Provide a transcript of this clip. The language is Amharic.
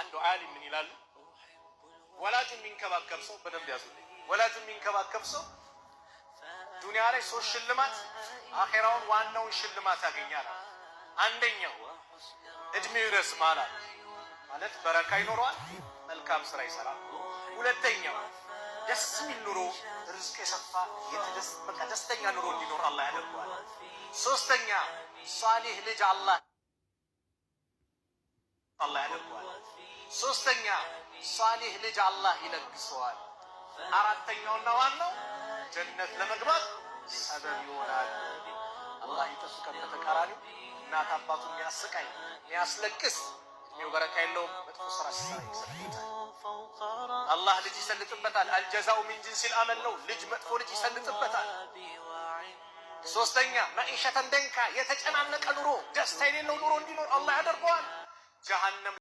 አንዱ ዓሊም ምን ይላሉ? ወላጁ የሚንከባከብ ሰው፣ በደንብ ያዙልኝ። ወላጁ የሚንከባከብ ሰው ዱንያ ላይ ሶስት ሽልማት፣ አኼራውን ዋናውን ሽልማት ያገኛል። አንደኛው እድሜው ይረዝማል፣ ማለት በረካ ይኖረዋል፣ መልካም ስራ ይሰራል። ሁለተኛው ደስ የሚል ኑሮ፣ ርዝቅ የሰፋ፣ በቃ ደስተኛ ኑሮ እንዲኖር አላህ ያደርገዋል። ሶስተኛ ሷሊህ ልጅ አላህ ያደርገዋል። ሶስተኛ ሷሊህ ልጅ አላህ ይለግሰዋል። አራተኛውና ዋናው ጀነት ለመግባት ሰበብ ይሆናል። አላህ ይጠብቀን። በተቃራኒው እናት አባቱ የሚያሰቃይ፣ የሚያስለቅስ እድሜው በረካ የለውም። መጥፎ ስራ ሲሰራ ይሰልጥበታል። አላህ ልጅ ይሰልጥበታል። الجزاء من جنس العمل ነው። ልጅ መጥፎ ልጅ ይሰልጥበታል። ሶስተኛ معيشة ضنكا፣ የተጨናነቀ ኑሮ፣ ደስታ የሌለው ኑሮ እንዲኖር አላህ ያደርገዋል። ጀሀነም